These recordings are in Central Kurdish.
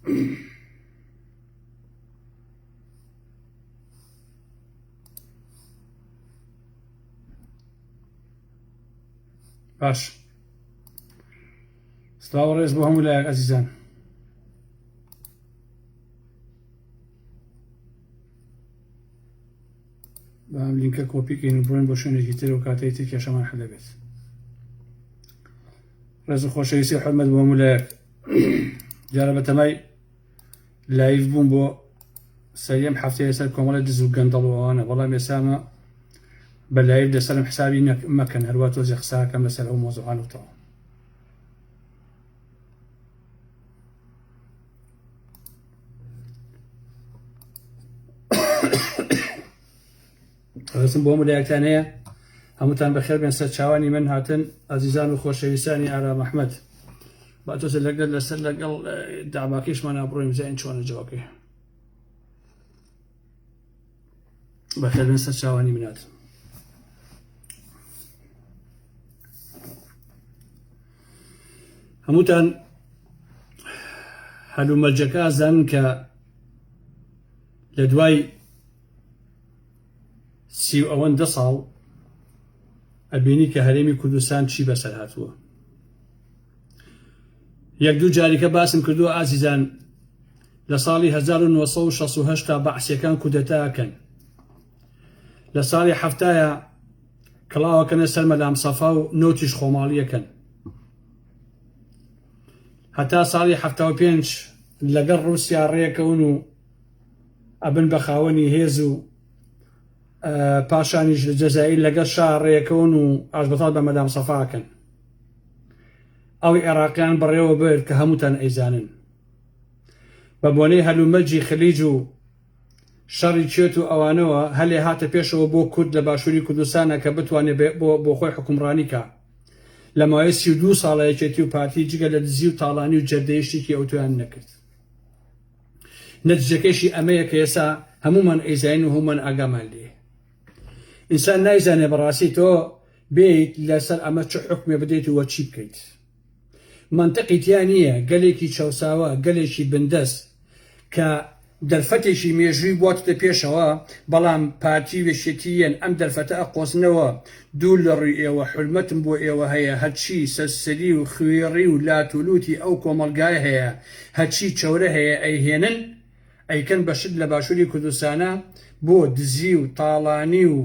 باش سڵاو ڕێز بۆ هەموو لایەک ئەزیزان بەم لینکە کۆپیکەین و بڕۆین بۆ شوێنێکی تر و کاتەی تر کێشەمان حل دەبێت ڕێز و خۆشەویستی و حرمەت بۆ هەموو لایەک دیارە بەتەمای live بووم بۆ سەریەم هەفتەیە سەر کۆمەڵی دز و گەندەڵ و ئەوانە بەڵام ئێسامە بە live لەسەرم حسابی مەکەن هەروە تۆزێ قساکەم لەسەر ئەو مۆزوعان و تەواو ڕێزم بۆ هەموو لایەکتان هەیە هەمووتان بەخێر بێن سەرچاوانی من هاتن ئازیزان و خۆشەویستانی ئارام ئەحمەد با تۆزە لەگەڵ لەسەر لەگەڵ داباکەیشمانە بڕۆین بزانین چۆنە جەوەکەی بەخێر بێن سەرچاوانی منات هەمووتان هەلومەرجەکە زانن کە لە دوای سی و ئەوەندە ساڵ ئەبینی کە هەرێمی کوردستان چی بەسەر هاتووە یەک دوو جاریکە باسم کردووە ئازیزان لە ساڵی 1968 تا بەعسیەکان کودەتاکەن لە ساڵی هەفتایە کڵاوەکەنە سەر مەلام سەفا و نەوتیش خۆماڵیەکەن هەتا ساڵی 75 لەگەڵ ڕوسیا ڕێکەون و ئەبن بە خاوەنی هێز و پاشانیش لە جەزائیر لەگەڵ شا ڕێکەون و ئاشبەتاڵ بە مەدام سەفاکەن ئەو عێراقیان بەڕێوە برد کە هەمووتان ئەیزانن بە بۆنەی هەلومەرجی خلیج و شەڕی کوێت و ئەوانەوە هەلێ هاتە پێشەوە بۆ کورد لە باشووری کوردستانە کە بتوانێت بۆ خۆی حکومڕانی کا لە ماوەی 32 ساڵە یەکێتی و پارتی جگە لە دزی و تاڵانی و جەردەیی شتێکی ئەوتۆیان نەکرد نەتیجەکەیشی ئەمەیە کە ئێسا هەموومان ئەیزانین و هەموومان ئاگامان لێ ئینسان نایزانێ بەڕاستی تۆ بێیت لەسەر ئەمە چ حکمێ بدەیت و چی بکەیت مەنتقی تیا نییە گەلێکی چەوساوە گەلێکی بندەست کە دەرفەتێکی مێژووی بواتتە پێشەوە، بەڵام پارتی و یەکێتی یەن ئەم دەرفەتە ئەقۆزنەوە، دوور لە ڕووی ئێوە حورمەتم بۆ ئێوە هەیە هەرچی سەرسری و خویڕی و لات و لوتی ئەو کۆمەڵگایە هەیە هەرچی چەورە هەیە ئەیهێنن ئەیکەن بە شت لە باشوری کوردستانا بۆ دزی و تاڵانی و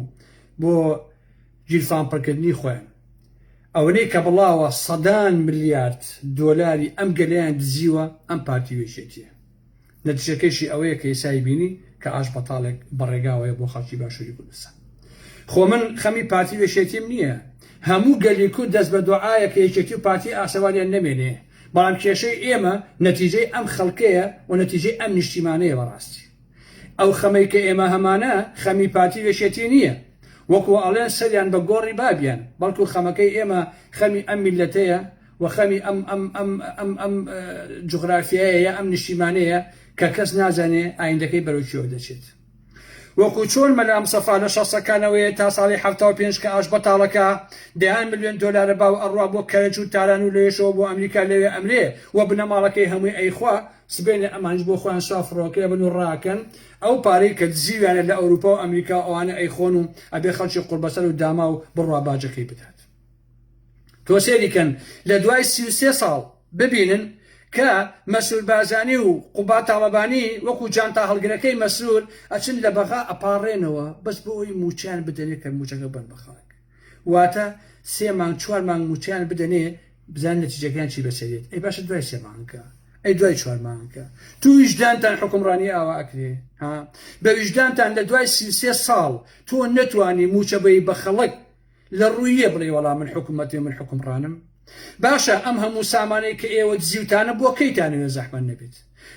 بۆ گیرفان پڕکردنی خۆیان ئەوەنەی کە بڵاوە سەدان ملیارد دۆلاری ئەم گەلەیان دزیوە ئەم پارتی و یەکێتیە. نەتیجەکەیشی ئەوەیە کە ئێسای بینی کە ئاش بەتاڵێک بەڕێگاوەیە بۆ خەڵکی باشووری کوردستان. خۆ من خەمی پارتی و یەکێتیم نییە، هەموو گەلی کورد دەست بە دوعایە کە یەکێتی و پارتی ئاسەواریان نەمێنێ، بەڵام کێشەی ئێمە نەتیجەی ئەم خەڵکەیە و نەتیجەی ئەم نیشتیمانەیە بەڕاستی. ئەو خەمەی کە ئێمە هەمانە خەمی پارتی و یەکێتی نییە وەکو ئەڵێن سەریان بە گۆڕی بابیان، بەڵکو خەمەکەی ئێمە خەمی ئەم میللەتەیە و خەمی ئەم ئەم ئەم ئەم ئەم جوغرافیایەیە ئەم نیشتیمانەیە کە کەس نازانێ ئایندەکەی بەرەو کوێوە دەچێت. وەکو چۆن مەلا مستەفا لە شەستەکانەوەیە تا ساڵی 75 کە ئاش بەتاڵەکە دەیان ملیۆن دۆلارە باو ئەڕوا بۆ کەرەج و تاران و لەوێشەوە بۆ ئەمریکا لەوێ ئەمرێ و بنەماڵەکەی هەمووی ئەیخوا سبەینێ ئەمانیش بۆ خۆیان سوا فڕۆکەیە بن و ڕاکەن ئەو پارەی کە دزیویانە لە ئەوروپا و ئەمریکا و ئەوانە ئەیخۆن و ئەبێ خەڵکی قوڕبەسەر و داماو بڕوا باجەکەی بدات. تۆ سەیری کەن لە دوای 33 ساڵ ببینن کە مەسرور بارزانی و قوباد تاڵەبانی وەکو جانتا هەڵگرەکەی مەسرور ئەچن لە بەغا ئەپاڕێنەوە بەس بۆ ئەوی موچەیان بدەنێ کە موچەکە بەن بە خەڵک واتە سێ مانگ چوار مانگ موچەیان بدەنێ بزان نەتیجەکەیان چی بەسەرێت ئەی باشە دوای سێ مانگە ئەی دوای چوار مانگە تو ویژدانتان حکومڕانی ئاوا ئەکرێ ها بە ویژدانتان لە دوای 33 ساڵ تۆ نەتوانی موچە بەی بە خەڵک لە ڕوویە بڵێ وەڵا من حکومەتێ من حکومڕانم باشە ئەم هەموو سامانەی کە ئێوە دزیوتانە بۆ کەیتانەوێ زەحمەت نەبێت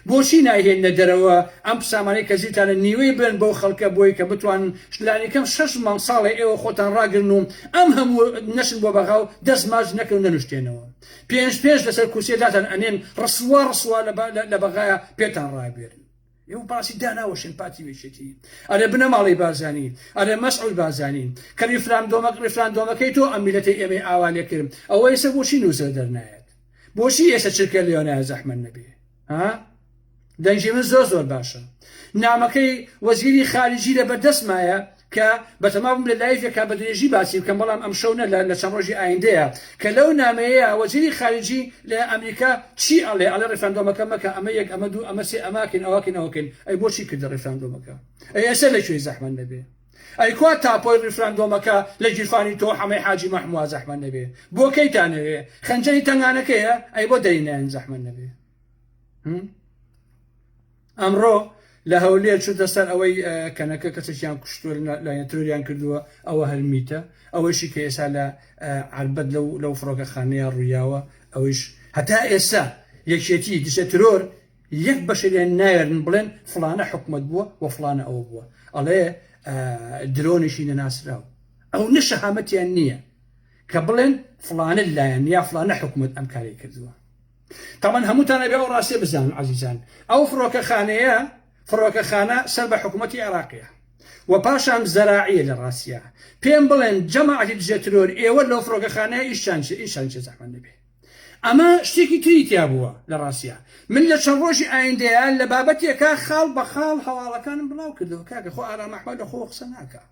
بۆچی نایهێننە دەرەوە ئەم سامانەی کە زیتانە نیوەی بن بەو خەڵکە بۆی کە بتوان لانیکەم شەش مانگ ساڵێ ئێوە خۆتان ڕاگرن و ئەم هەموو نەچن بۆ بەغا و دەست ماچ نەکەن و نەنوشتێنەوە پێنج پێنج لەسەر کورسیە داتان ئەنێن ڕسوا ڕسوا لە بەغایا پێتان ڕابێرن ئێوە باسی داناوەشێن پارتی و یەکێتی ئەرێ بنەماڵەی بارزانی ئەرێ مەسعود بارزانی کە ریفراندۆمەک ریفراندۆمەکەی تۆ ئەم میلەتەی ئێمەی ئاوا لێ کرد ئەوە ئێستا بۆچی نووسەر دەرنایەت بۆچی ئێستا چرکە لێوە نایە زەحمەت نەبێ ها؟ دەنگی من زۆر زۆر باشە. نامەکەی وەزیری خارجی لە بەردەستمایە کە بەتەما بووم لە لایڤێکا بە درێژی باسی بکەم بەڵام ئەمشەو نە لە چەند ڕۆژی ئایندەیە کە لەو نامەیەیا وەزیری خارجی لە ئەمریکا چی ئەڵێ ئەڵێ ڕیفراندۆمەکە مەکە ئەمە یەک ئەمە دوو ئەمە سێ ئەماکەین ئەوەکەین ئەوەکەین ئەی بۆچی کردە ڕیفراندۆمەکە ئەی ئێستا لە کوێی زەحمەت نەبێ ئەی کوا تاپۆی ڕیفراندۆمەکە لە گیرفانی تۆ حەمەی حاجی مەحموە زەحمەت نەبێ بۆ کەیتانەوێ خەنجەری تەنگانەکەیە ئەی بۆ دەری نایەن زەحمەت نەبێ ئەمڕۆ لە هەولێر چوتە سەر ئەوەی کەنەکە کەسێکیان کوشتووە لایەن ترۆریان کردووە ئەوە هەرمیتە ئەوەیشی کە ئێستا لە عربەت لەو لەو فڕۆکەخانەیە ڕوویاوە ئەوەیش هەتا ئێستا یەکێتی دژە ترۆر یەک بەشێ نایەرن بڵێن فلانە حکومت بووە و فلانە ئەوە بووە ئەڵێ درۆنێکی نەناسراو ئەو نە شەهامەتیان نییە کە بڵێن فلانە لایەن یا فلانە حکومت ئەم کاری کردووە تەبعەن هەمووتان ئەبێ ئەو ڕاستیە بزانن عەزیزان ئەو فڕۆکەخانەیە فڕۆکەخانە سەر بە حکوومەتی عێراقیە و پاشان زەراعیە لە ڕاستیە پێم بڵێن جەماعەتی دژە ترۆر ئێوە لەو فڕۆکەخانەیە ئیشتان چێ ئیشتان چێ زەحمەت نەبێ ئەمە شتێکی تری تیا بووە لە ڕاستیە من لە چەند ڕۆژی ئایندەیە لە بابەتێکا خاڵ بە خاڵ هەواڵەکانم بڵاو کردەوە کاکە خۆ ئارام ئەحمەد لە خۆ قسە ناکا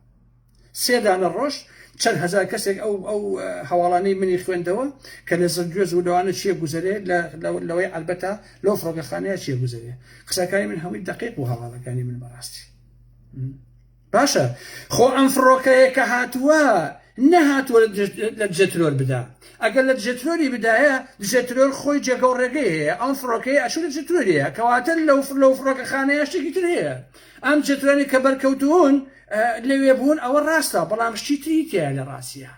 سێ دانە ڕۆژ چەند هەزار کەسێک ئەو ئەو هەواڵانەی منی خوێندەوە کە لە زرگوێز و لەوانە چیە گوزەرێ لەوەی ئەلبەتە لەو فڕۆکەخانەیە چیە گوزەرێ قسەکانی من هەمووی دقیق و هەواڵەکانی من بەڕاستی باشە خۆ ئەم فڕۆکەیە کە هاتووە نەهاتووە لە دژەترۆر بدا ئەگەر لە دژەترۆری بدایە دژەترۆر خۆی جێگە و ڕێگەی هەیە ئەم فڕۆکەیە ئەچوو لە دژەترۆریە کەواتە لەو لەو فڕۆکەخانەیە شتێکی تر هەیە ئەم دژەترۆرانی کە بەرکەوتوون لەوێ بوون ئەوە ڕاستە بەڵام شتی تری تایە لە ڕاستە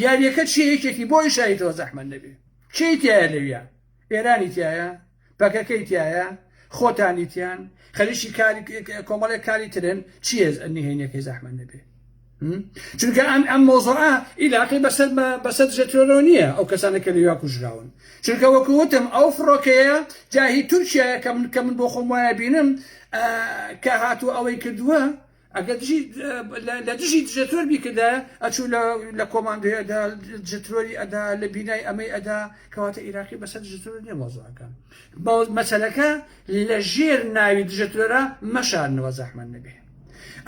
یاریەکە چیە یەکێتی بۆی شایتەوە زەحمەت نەبێ چی تایە لەویا ئێرانی تایە پەکەکەی تایە خۆتانی تیان خەریکی کاری کۆمەڵێک کاری ترن چیە نهێنیەکەی زەحمەت نەبێ چونکە ئەم ئەم مۆزوعە ئیلاقی بەسەر بەسەر دژەترۆرەوە نییە ئەو کەسانە کە لەویا کوژراون چونکە وەکو وتم ئەو فڕۆکەیە جاهی تورکیایە کە من کە من بۆ خۆم وایە بینم کە هاتوو ئەوەی کردووە ئەگەر دژی لە دژی دژەترۆر بیکردایە ئەچوو لە کۆماندۆی ئەدا دژەترۆری ئەدا لە بینای ئەمەی ئەدا کەواتە ئیراقی بەسەر دژەترۆر نیە مۆزوعەکە مەسەلەکە لە ژێر ناوی دژەترۆرە مەشارنەوە زەحمەت نەبێ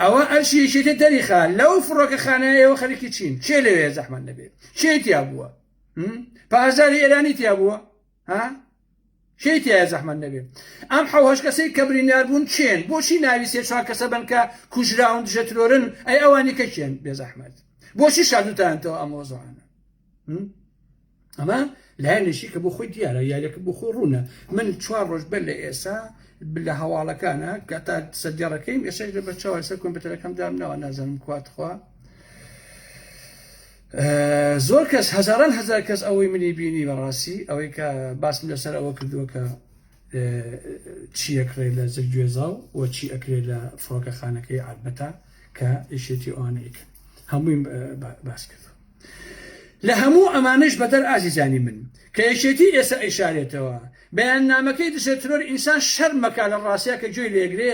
ئەوە ئەرشی یەکێتی دەریخا لەو فڕۆکەخانەیە ئێوە خەریکی چین کێ لەوێ زەحمەت نەبێ کێ تیا بووە پاسداری ئێرانی تیا بووە ها کێی تایە زەحمەت نەبێ ئەم حەوهەش کەسەی کە بریندار بوون کێن بۆچی ناوی سێ چوار کەسە بن کە کوژراون دژە ترۆرن ئەی ئەوانی کە کێن بێ زەحمەت بۆچی شاردوتانتەوە ئەم مۆزوعانە ئەمە لایەنێکی کە بۆ خۆی دیارە یاریەکە بۆ خۆی ڕوونە من چوار ڕۆژ بەر لە ئێسا لە هەواڵەکانە کە تا سەردێڕەکەیم ئێستا لە بەرچاوە سەر کۆمپیوتەرەکەم دامناوە نازانم کواتخوا زۆر کەس هەزاران هەزار کەس ئەوەی منی بینی بەڕاستی ئەوەی کە باسم لەسەر ئەوە کردووە کە چی ئەکرێت لە زرگوێزاو و چی ئەکرێت لە فڕۆکەخانەکەی عەربەتە کە یەکێتی ئەوانەیکن هەمووی باس کردو لە هەموو ئەمانەش بەدەر ئازیزانی من کە یەکێتی ئێستا ئەیشارێتەوە بەیاننامەکەی دژە ترۆر ئینسان شەرمەکا لە ڕاستیا کە گوێی لێگرێ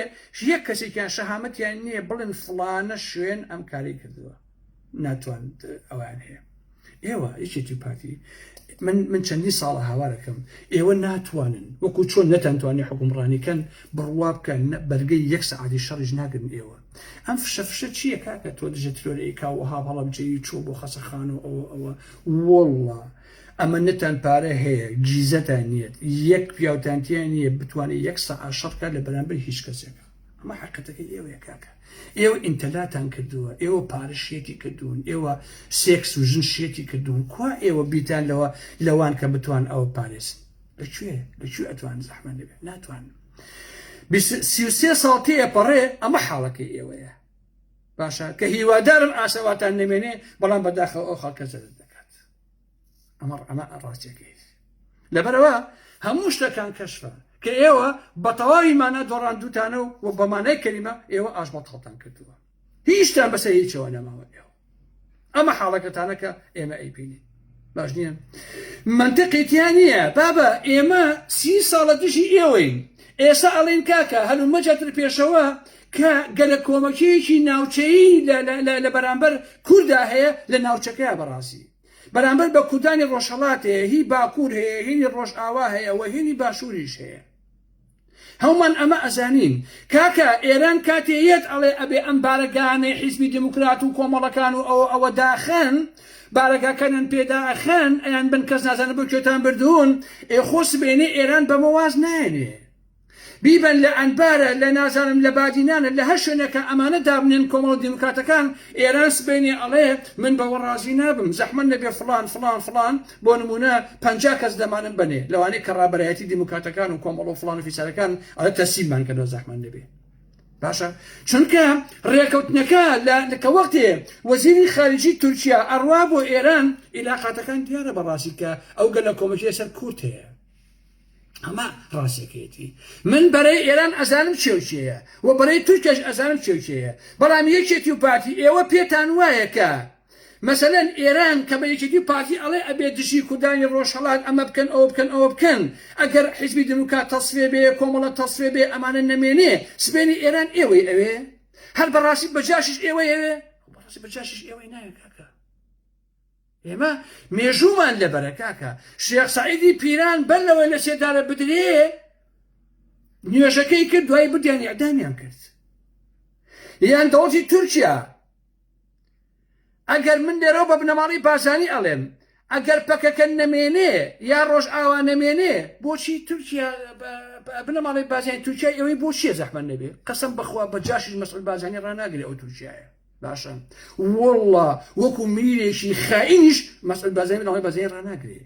یەک کەسێکیان شەهامەتیان نییە بڵێن فڵانە شوێن ئەم کاری کردووە ناتوان ئەویان هەیە ئێوە یەکێتی پارتی من من چەندی ساڵە هاوارەکەم ئێوە ناتوانن وەکو چۆن نەتانتوانی حکومڕانی کەن بڕوا بکەن بەرگەی یەک سەعاتی شەڕیش ناگرن ئێوە ئەم فشە فشە چییە کاکە تۆ دژە ترۆر ئەیکا وەها هەڵەبجەیی چوو بۆ خەسەخانە و ئەوە ئەوە واللە ئەمە نەتان پارە هەیە گیزەتان نییە یەک پیاوتان تیا نییە بتوانێت یەک سەعات شەڕ بکات لە بەرامبەر هیچ کەسێکە ئەمە حەقیقەتەکەی ئێوەیە کاکە ئێوە ئینتەلاتان کردووە ئێوە پارە شێتی کردوون ئێوە سێکس و ژن شێتی کردوون کوا ئێوە بیتان لەوە لەوان کە بتوان ئەوە پارێزن لەکوێ لەکوێ ئەتوان زەحمەت نەبێت ناتوان 33 ساڵ تێپەڕێ ئەمە حاڵەکەی ئێوەیە باشە کە هیوادارم ئاسەواتان نەمێنێ بەڵام بەداخەوە ئەو خەڵکە زەرد دەکات ئەمە ئەمە ڕاستیەکەی لەبەرەوە هەموو شتەکان کەشفە کە ئێوە بە تەواوی مانە دۆڕاندوتانە و بەمانای کەلیمە ئێوە ئاش بەتاڵتان کردووە هیچتان بەسەر هیچەوە نەماوە ئێوە ئەمە حاڵەکەتانە کە ئێمە ئەیبینین باش نییە منطقی تیا نییە بابە ئێمە سی ساڵە دژی ئێوەین ئێستا ئەڵێن کاکە هەلومەجاتر پێشەوە کە گەلە کۆمەکیەکی ناوچەیی لە بەرامبەر کووردا هەیە لە ناوچەکەیە بەڕاستی بەرامبەر بە کوردانی ڕۆژهەڵات هەیە هی باکوور هەیە هینی ڕۆژئاوا هەیە و هینی باشووریش هەیە. هەموومان ئەمە ئەزانین کاکە ئێران کاتێ یەت ئەڵێ ئەبێ ئەم بارەگانەی حیزبی دیموکرات و کۆمەڵەکان و ئەوە ئەوە داخەن بارەگاکانیان پێدا ئەخەن ئەیان بن کەس نازانە بۆ کوێتان بردوون ئێ خۆ سبەینێ ئێران بەمە واز نایەنێ بیبەن لە ئەنبارە لە نازانم لە بادینانە لە هەر شوێنێکە ئەمانە دابنێن کۆمەڵە دیموکراتەکان ئێران سبەینێ ئەڵێ من بەوە ڕازی نابم زەحمەت نەبێ فڵان فڵان فڵان بۆ نمونە 50 کەس دەمانم بنێ لەوانەیە کە ڕابەرایەتی دیموکراتەکان و کۆمەڵ و فڵان و فیسارەکان ئەڵێ تەسلیممان کەنەوە زەحمەت نەبێ باشە چونکە ڕێکەوتنەکە لە کە وەختێ وەزیری خارجی تورکیا ئەڕوا بۆ ئێران ئیلاقاتەکان دیارە بەڕاستی کە ئەو گەلە کۆمەکی سەر کورد هەیە ئەمە ڕاستەکەیەتی من بەرەی ئێران ئەزانم چێو چێیە و بەرەی تورکیاش ئەزانم چێو چێیە بەڵام یەکێتی و پارتی ئێوە پێتان وایە کە مەسەلەن ئێران کە بە یەکێتی و پارتی ئەڵێ ئەبێ دژی کوردانی ڕۆژهەڵات ئەمە بکەن ئەوە بکەن ئەوە بکەن ئەگەر حیزبی دیموکرات تەسفیە بێ کۆمەڵە تەسفیە بێ ئەمانە نەمێنێ سبێنی ئێران ئێوەی ئەوێ هەر بەڕاستی بە جاشیش ئێوەی ئەوێ بەڕاستی بە جاشیش ئێوەی ناوێ کاکە ئێمە مێژوومان لەبەرە کاکە شێخ سەعیدی پیران بەر لەوەی لە سێدارە بدرێ نوێژەکەی کرد دوای بردیان ئیعدامیان کرد یان دەوڵەتی تورکیا ئەگەر من لێرەوە بە بنەماڵەی بارزانی ئەڵێم ئەگەر پەکەکە نەمێنێ یا ڕۆژئاوا نەمێنێ بۆچی تورکیا بنەماڵەی بارزانی تورکیا ئێوەی بۆ چییە زەحمەت نەبێ قەسەم بەخوا بە جاشیش مەسعود بارزانی ڕاناگرێ ئەو تورکیایە باشە واللە وەکو میرێکی خائینیش مەسعود بارزانی بنەماڵەی بارزانی ڕاناگرێ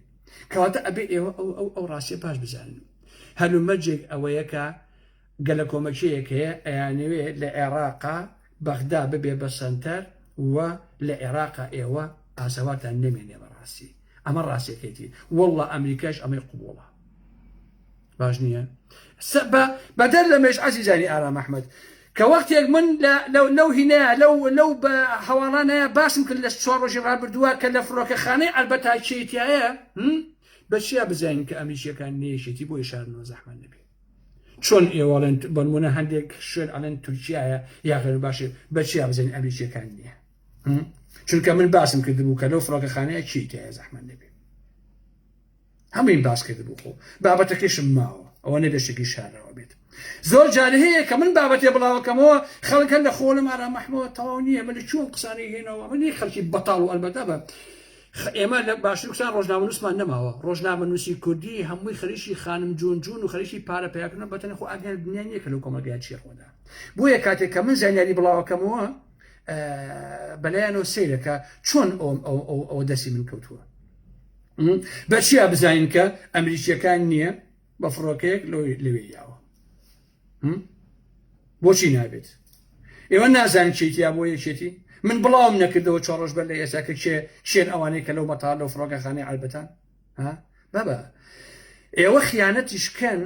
کەواتە ئەبێ ئێوە ئەو ئەو ئەو ڕاستیە باش بزانن هەلومەرجێک ئەوەیە کە گەلەکۆمەکێیەک هەیە ئەیانەوێ لە عێراقا بەغدا ببێ بە سەنتەر و لە عێراقا ئێوە ئاسەوارتان نەمێنێ بەڕاستی ئەمە ڕاستیەکەیتی واللە ئەمریکاش ئەمەی قبوڵە باش نییە بەدەر لەمەش عەزیزانی ئارام ئەحمەد کە وەختێک من لەو هینەیە لەو لەو هەواڵانەیە باسم کرد لە چوار ڕۆژی ڕابردووە کە لە فڕۆکەخانەی عەربەتا کێتیایە بە چیا بزانین کە ئەمریکیەکان نەیەکێتی بۆ شارنەوە زەحمەت نەبێ چۆن ئێوەڵێن بەنمونە هەندێک شوێن ئەڵێن تورکیایە یا غێر باشێ بە چیا بزانین ئەمریکیەکان نییە چونکە من باسم کردبوو کە لەو فڕۆکەخانەیە چیتیایە زەحمەت نەبێ هەموویم باس کردبوو خۆ بابەتەکەشم ماوە ئەوە نەبێت شتێکی شارەوە بێت زۆر جار هەیە کە من بابەتێ بڵاوەکەمەوە خەڵک هەر لە خۆلم ئارام مەحمەوە تەواو نییە من چۆن قسانەی هێنەوە من خەڵکی بەتاڵ و ئەلبەتە بە ئێمە لە باشوور کوردستان ڕۆژنامەنووسمان نەماوە ڕۆژنامەنووسی کوردی هەمووی خەریکی خانم جون جون و خەریکی پارە پیاکردن بەتەنە خۆ ئاگیان دنیا نییە کە لەو کۆمەڵگای چی ڕوودا بۆیە کاتێک کە من زانیاری بڵاوەکەمەوە بەلایەنەوە سەیرەکە چۆن ئەو دەستی من کەوتووە بە چیا بزانین کە ئەمریکیەکان نییە بە فڕۆکەیەک لەوێ یاوە بۆچی نابێت ئێوە نازانین چیتیا بۆ یەکێتی من بڵاوم نەکردەوە چۆن ڕۆژ بەر لە ئێستا کە کێ کێن ئەوانەی کە لەو مەتار لەو فڕۆکەخانەی عەربەتان ها بابا ئێوە خیانەتیش کەن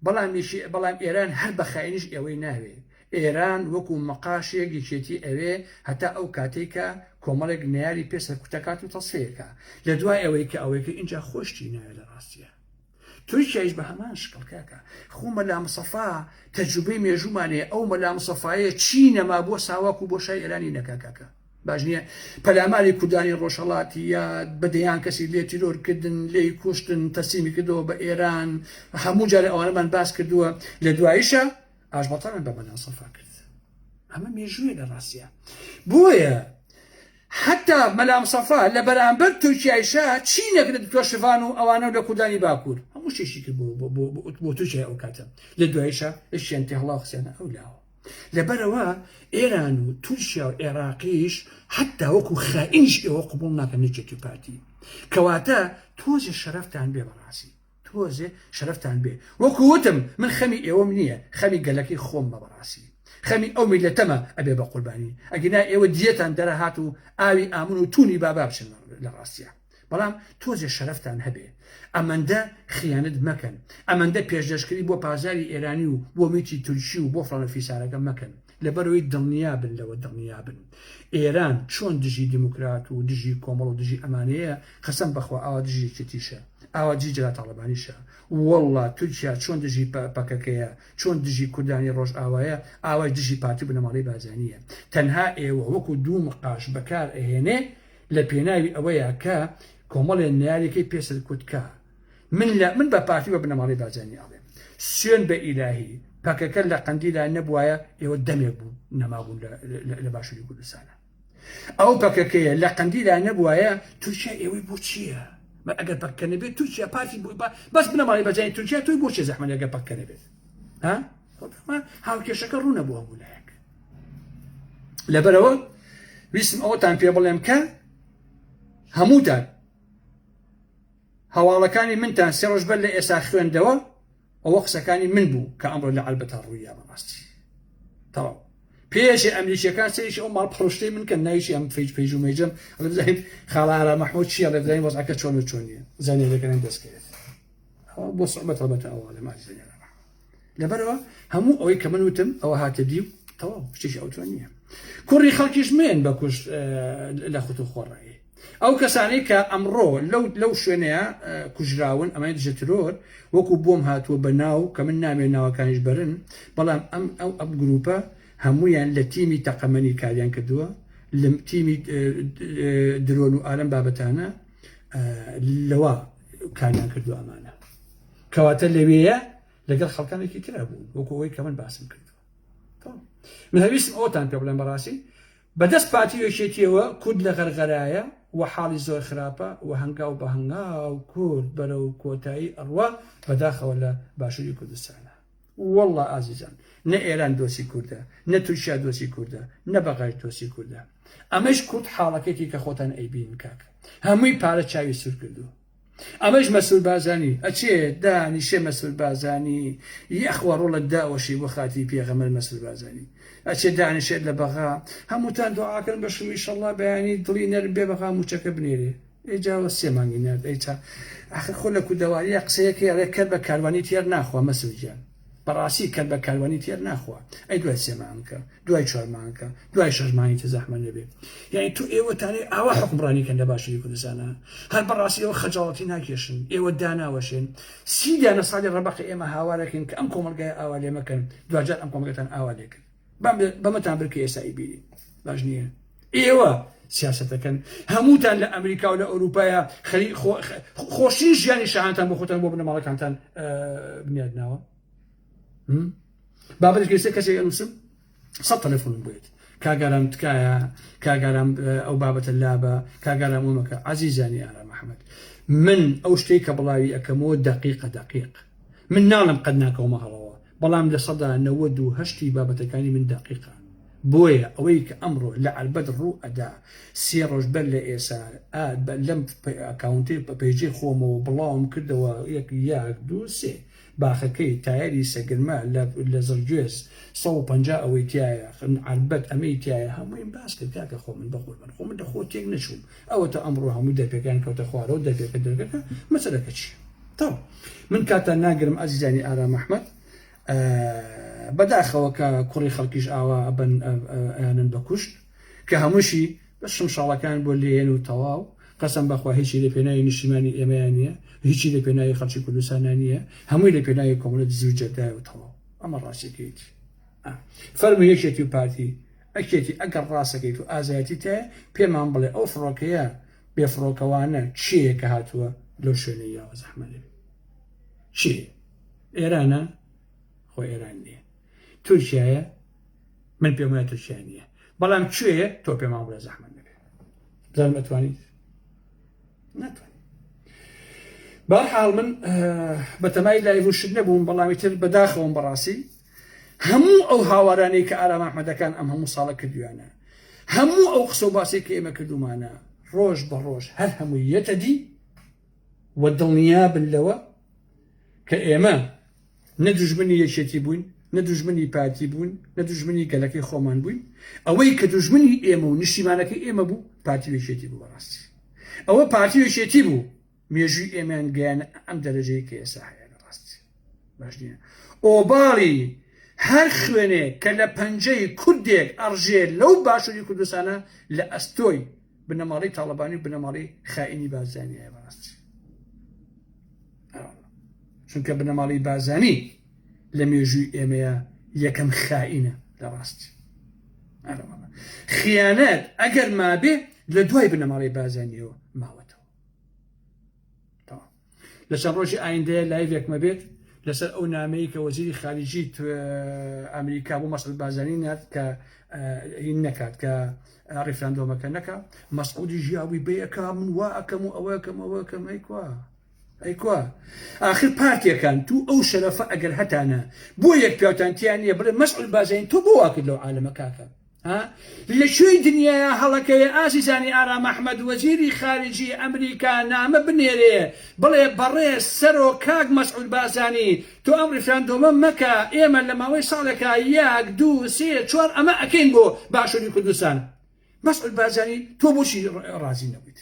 بەڵام بەڵام ئێران هەر بە خاینیش ئێوەی ناوێ ئێران وەکو مەقاشێک یەکێتی ئەوێ هەتا ئەو کاتەی کە کۆمەڵێک نەیاری پێ سەرکوتەکات و تەسفیەکا لە دوای ئەوەی کە ئەوەی کرد ئینجا خۆشتی ناوێ لە ڕاستیە تورکیایش بە هەمان شکڵ کاکە خۆ مەلا مستەفا تەجروبەی مێژوومان هەیە ئەو مەلا مستەفایە چی نەما بۆ ساواک و بۆ شای ئێرانی نەکا کاکە باش نییە پەلاماری کوردانی ڕۆژهەڵاتی یا بە دەیان کەسی لێ تیرۆر کردن لێی کوشتن تەسلیمی کردەوە بە ئێران هەموو جارێ ئەوانەمان باس کردووە لە دواییشە ئاشبەتاڵیان بە مەلا سەفا کرد ئەمە مێژوویە لە ڕاستە بۆیە حتا مەلا مستەفا لە بەرامبەر تورکیایشا چی نەکرد دکتۆر شڤان و ئەوانە لە کوردانی باکوور هەموو شتێکی کرد بۆ تورکیای ئەو کاتە لە دواییشا ئەشیان تێهڵا خسیانە ئەو لاوە لەبەرئەوە ئێران و تورکیا و عێراقیش حتا وەکو خائینیش ئێوە قبوڵ ناکەن یەکێتی و پارتی کەواتە تۆزێ شەرەفتان بێ بەڕاستی تۆزێ شەرەفتان بێ وەکو وتم من خەمی ئێوەم نییە خەمی گەلەکەی خۆممە بەڕاستی خەمی ئەو میلەتەمە ئەبێ بە قوربانی ئەگینا ئێوە دیەتان دەرەهات و ئاوی ئامن و تونی بابا بچن لە ڕاستیە بەڵام تۆزێ شەرەفتان هەبێ ئەمەندە خیانەت مەکەن ئەمەندە پێشلەشکری بۆ پازاری ئێرانی و بۆ میتی تورکی و بۆ فڵان و فیسارەکە مەکەن لەبەرئەوەی دڵنیابن لەوە دڵنیابن ئێران چۆن دژی دیموکرات و دژی کۆمەڵ و دژی ئەمانەیە قەسەم بەخوا ئاوا دژی یەکێتیشە ئاوا دژی جەلال تاڵەبانیشە واللە تورکیا چۆن دژی پەکەکەیە چۆن دژی کوردانی ڕۆژئاوایە ئاوای دژی پارتی و بنەماڵەی بارزانیە تەنها ئێوە وەکو دوو مقاش بەکار ئەهێنێ لە پێناوی ئەوەیا کە کۆمەڵێ نەیارێکەی پێ سەرکوت کا من لە من بە پارتی بە بنەماڵەی بارزانی ئەڵێم. سوێن بە ئیلاهی پەکەکە لە قەندیلا نەبوایە ئێوە دەمێک بوو نەمابوون لە باشووری کوردستانە. ئەو پەکەکەیە لە قەندیلا نەبوایە تورکیا ئێوەی بۆ چییە؟ ئەگەر پەکەکە نەبێت تورکیا پارتی بەس بنەماڵەی بەرزانی تورکیا تۆی بۆ چیە زەحمەت ئەگەر پەکەکە نەبێت؟ ها هاوکێشەکە ڕوونە بۆ هەموو لایەک. لەبەرەوە ویستم ئەوەتان پێ بڵێم کە هەمووتان هەواڵەکانی منتان سێ ڕۆژ بەر لە ئێسا خوێندەوە، ئەوە قسەکانی من بوو کە ئەمڕۆ لە عەربەتا ڕوویا بەڕاستی تەواو پێشێ ئەمریکیەکان سەیرێکی ئەو ماڵپەڕشتەی من کەن ناویشی ئەم فەیج پەیج و مەیجەم ئەڵێ بزانین خاڵە ئارام مەحموود چییە ئەڵێ بزانین وەزعەکە چۆن و چۆن نییە زانیاریەکانیان دەستکەوێت ئەوە بۆ سوعبەت هەڵبەتە ئەوە ئەڵێم ئازیزانی ئارام مەحموود لەبەرەوە هەموو ئەوەی کە من وتم ئەوە هاتە دی و تەواو شتێکی ئەوتۆ نییە. کوڕی خەڵکیش مێن بە کوشت لە خوت و خۆڕایی. ئەو کەسانەی کە ئەمڕۆ لەو لەو شوێنەیە کوژراون ئەمای دژە ترۆر وەکو بۆم هاتووە بە ناو کە من نامێ ناوەکانیش بەرن بەڵام ئەم ئەو ئەم گروپە هەمویان لە تیمی تەقەمەنی کاریان کردووە لە تیمی درۆن و ئالەم بابەتانە لەوە کاریان کردو ئەمانە کەواتە لەوێیە لەگەڵ خەڵکانێکی ترا بوون وەکو ئەوەی کە من باسم کردووە. من هەویستم ئەوەتان پێ بڵێم بەڕاستی بەدەست پارتی و یەکێتیەوە کورد لە غەرغەرایە و حاڵی زۆر خراپە و هەنگاو بە هەنگاو کورد بەرەو کۆتایی ئەڕوا بەداخەوە لە باشوری کوردستانە واللە ئازیزان نە ئێران دۆسی کوردە نە تورکیا دۆسی کوردە نە بەغاش دۆسی کوردە ئەمەش کورد حاڵەکەیتی کە خۆتان ئەیبینن کاک هەمووی پارە چاوی سور کردووە. ئەمەش مەسرور بارزانی ئەچێ دانیشێ مەسرور بارزانی یەخوا ڕۆڵە داوەشی بۆ خاتری پێغەمبەر مەسرور بارزانی ئەچێ دانیشێت لە بەغا هەمووتان دوعاکەن بەشم ئیشەڵڵا بەیانی دڵی نەرم بێ بەغا موچەکە بنێرێ ئەی جاوە سێ مانگی نارد ئەی چا ئاخر خۆ لە کوردەواریە قسەیەکەی ئەڵێ کەر بە کاروانی تێر ناخوا مەسرور گیان بەڕاستی کەر بە کاروانی تێر ناخوا ئەی دوای سێ مانگە دوای چوار مانگە دوای شەش مانگی تر زەحمەت نەبێ یعنی تو ئێوەتانێ ئاوا حکومڕانی کەن لە باشووری کوردستانە هەر بەڕاستی ئێوە خەجاڵەتی ناکێشن ئێوە داناوەشێن سی دانە ساڵی ڕەبەقی ئێمە هاوارەکەین کە ئەم کۆمەڵگای ئاوا لێ مەکەن دواجار ئەم کۆمەڵگەتان ئاوا لێ کرد بەمەتان برکە ئێستا ئیبینین باش نییە ئێوە سیاسەتەکەن هەمووتان لە ئەمریکا و لە ئەوروپایە خەری خۆشی ژیانی شاهانتان بۆ خۆتان بۆ بنەماڵەکانتان بنیاد ناوە بابەتێک ئێستا کەسێک ئەنووسم سە تەلەفۆنم بێت کاگارام تکایە کاگارام ئەو بابەتە لابە کاگارام ومەکە عزیزانی ئارام ئەحمد من ئەو شتێک کە بڵاوی ئەەکەمەوە دقیقە دقیق من ناڵم قەت ناکەومە هەڵەوە بەڵام 98% ی بابەتەکانی من دەقیقە بۆیە ئەوەی کە ئەمڕۆ لە عەربەت ڕوو ئەدا سێ ڕۆژ بەر لە ئێسا لەم ئەکاونتەی پەیجەی خۆمەوە بڵاوم کردەوە یەک یەک دوو سێ باخەکەی تایەری سەگرمە لە زڕگوێز 150 ئەوەی تایە عەربەت ئەمەی تایە هەموویم باس کرد کاکە خۆ من بەقوربان خۆ من لە خۆ تێک نەچووم ئەوەتە ئەمڕۆ هەموو دەرپێکان کەوتە خوارەوە دەرپێکە دەرگەکە مەسەلەکە چییە تەواو من کاتتان ناگرم ئازیزانی ئارام ئەحمەد بەداخەوە کە کوڕی خەڵکیش ئاوا ئەبن ئەیانن بە کوشت کە هەمووشی بە شمشاڵەکان بۆ لێن و تەواو قەسەم بەخوا هیچی لە پێناوی نیشتیمانی ئێمەیان نییە هیچی لە پێناوی خەڵکی کوردستانە نییە هەمووی لە پێناوی کۆمەڵە دزی و جەردایە و تەواو ئەمە ڕاستیەکەیتی فەرموو یەکێتی و پارتی ئەکێتی ئەگەر ڕاستەکەیت و ئازایەتی تایە پێمان بڵێ ئەو فڕۆکەیە بێ فڕۆکەوانە کێیە کە هاتووە لەو شوێنەی یاوە زەحمە لێ کێ ئێرانە خۆ ئێران نییە تورکیایە من پێم وایە تورکیا نییە بەڵام کوێیە تۆ پێمان بڵێ زەحمە نەبێ بزانم ئەتوانیت ناتوانیت بەرحاڵ من بەتەمای لایڤ و شت نەبووم بەڵامی تر بەداخەوەم بەڕاستی هەموو ئەو هاوارانەی کە ئارام ئەحمەدەکان ئەم هەموو ساڵە کردویانە هەموو ئەو قسە و باسێک کە ئێمە کردومانە ڕۆژ بە ڕۆژ هەر هەمووی یەتە دی و دڵنیا بن لەوە کە ئێمە نە دوژمنی یەکێتی بووین نە دوژمنی پارتی بوون نە دوژمنی گەلەکەی خۆمان بووین ئەوەی کە دوژمنی ئێمە و نیشتیمانەکەی ئێمە بوو پارتی و یەکێتی بوو بەڕاستی ئەوە پارتی و یەکێتی بوو مێژووی ئێمەیان گەیانە ئەم دەرەجەی کە ئێستا هەیە لە ڕاستی باش نییە ئۆباڵی هەر خوێنێک کە لە پەنجەی کوردێک ئەڕژێ لەو باشووری کوردستانە لە ئەستۆی بنەماڵەی تاڵەبانی و بنەماڵەی خائینی بارزانیە بەڕاستی چونکە بنەماڵەی بارزانی لە مێژووی ئێمەیە یەکەم خائینە لە ڕاستی خیانەت ئەگەر مابێ لە دوای بنەماڵەی بارزانیەوە ماوەتەوە لە چەند ڕۆژی ئایندەیە لایڤێکمە بێت. لەسەر ئەو نامەیە کە وەزیری خارجی ئەمریکا بۆ مەسعود بارزانی نارد کە هین نەکات کە ڕیفراندۆمەکە نەکا مەسعودی ژیاوی بەیەکا من وا ئەکەم و ئەوەکەم ئەوەکەم ئەی کوا ئەی کوا ئاخر پارتیەکان تو ئەو شەرەفە ئەگەر هەتانە بۆ یەک پیاوتان تیا نییە بڵێ مەسعود بارزانی تۆ بۆ وا کرد لەو عالەمە کاکە ها لە کوێی دنیایا هەڵەکەیە ئازیزانی ئارام ئەحمەد وەزیری خارجی ئەمریکا نامە بنێرێ بڵێ بەڕێز سەرۆک کاک مەسعود بارزانی تۆ ئەم ڕیفراندۆمە مەکە ئێمە لە ماوەی ساڵێکا یەک دوو سێ چوار ئەمە ئەکەین بۆ باشوری کوردستان مەسعود بارزانی تۆ بۆچی ڕازی نەبوویت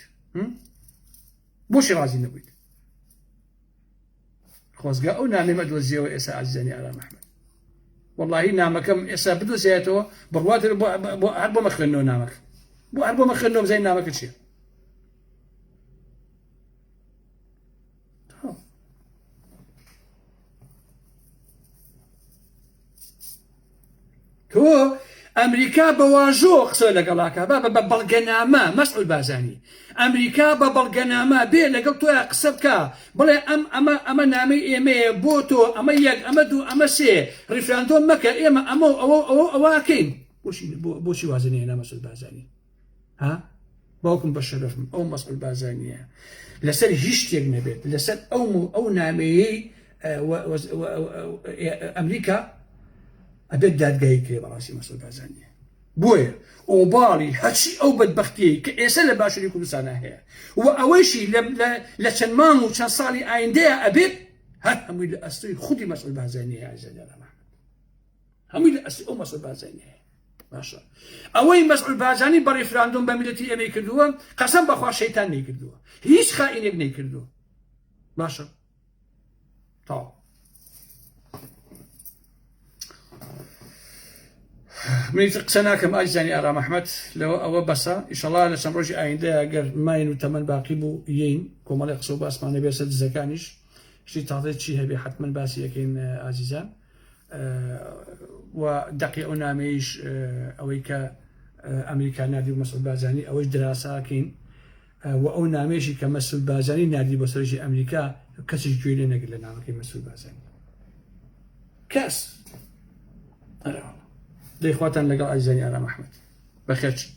بۆچی ڕازی نەبوویت خۆزگە ئەو نامەیەم ئەدۆزیەوە ئێستا ئازیزانی ئارام ئەحمەد وەڵاهی نامەکەم ئێستا بدۆزێتەوە بڕوات هەر بۆ مەخوێنەوە نامەکە بۆ هەر بۆ مەخوێنەوە بزانین نامەکە چییە تۆ ئەمریکا بە واژۆ قسە لەگەڵاکە با بە بەڵگەنامە مەسعود بازانی ئەمریکا بە بەڵگەنامە بێ لەگەڵ تۆیا قسە بکە بڵێ ئەم ئەمە ئەمە نامەی ئێمەیە بۆ تۆ ئەمە یەک ئەمە دوو ئەمە سێ ڕیفراندۆم مەکە ئێمە ئەمە و ئەوە ئەوە ئەوەکەین بۆچی بۆچی وازە نێنا مەسعود بازانی ها باوکم بە شەرەفم ئەو مەسعود بارزانیە لەسەر هیچ شتێک نەبێت لەسەر ئەو ئەو نامەیەی ئەمریکا ئەبێت دادگایی کرێ بەڕاستی مەسعود بارزانیە بۆیە ئۆباڵی هەرچی ئەو بەدبختیەی کە ئێستا لە باشووری کوردستانە هەیە و ئەوەیشی لە چەند مانگ و چەند ساڵی ئایندەیە ئەبێت هەر هەمووی لە ئەستۆی خودی مەسعود بارزانیە ئازیزان هەمووی لە ئەستی ئەو مەسعود بارزانیە باشە ئەوەی مەسعود بارزانی بە ڕیفراندۆم بە میلەتی ئێمەی کردووە قەسەم بەخوا شەیتان نەیکردووە هیچ خائینێک نەیکردووە باشە تەواو منیتر قسە ناکەم ئازیزانی ئارام ئەحمەد لەوە ئەوە بەسە ئیشەڵا لە چەند ڕۆژی ئایندە گەر ماین و تەمەن باقی بوو یین کۆمەڵی قسە و باسمانە بێسە دزەکانیش شتی تازە چی هەبێ حتمما باسی یەکەین ئازیزان و دەقی ئەو نامەیش ئەوەی کە ئەمریکا نردی و مەسعود بارزانی ئەوەش دراساکەین و ئەو نامێشی کە مەسعود بارزانی نردی بۆ سەرۆکی ئەمریکا کەسیش گوێی لێ نەگرت لە نامەکەی مەسعود بارزانی کەس دەی خواتان لەگەڵ ئازیزانی ئارام ئەحمەد بەخێرچن.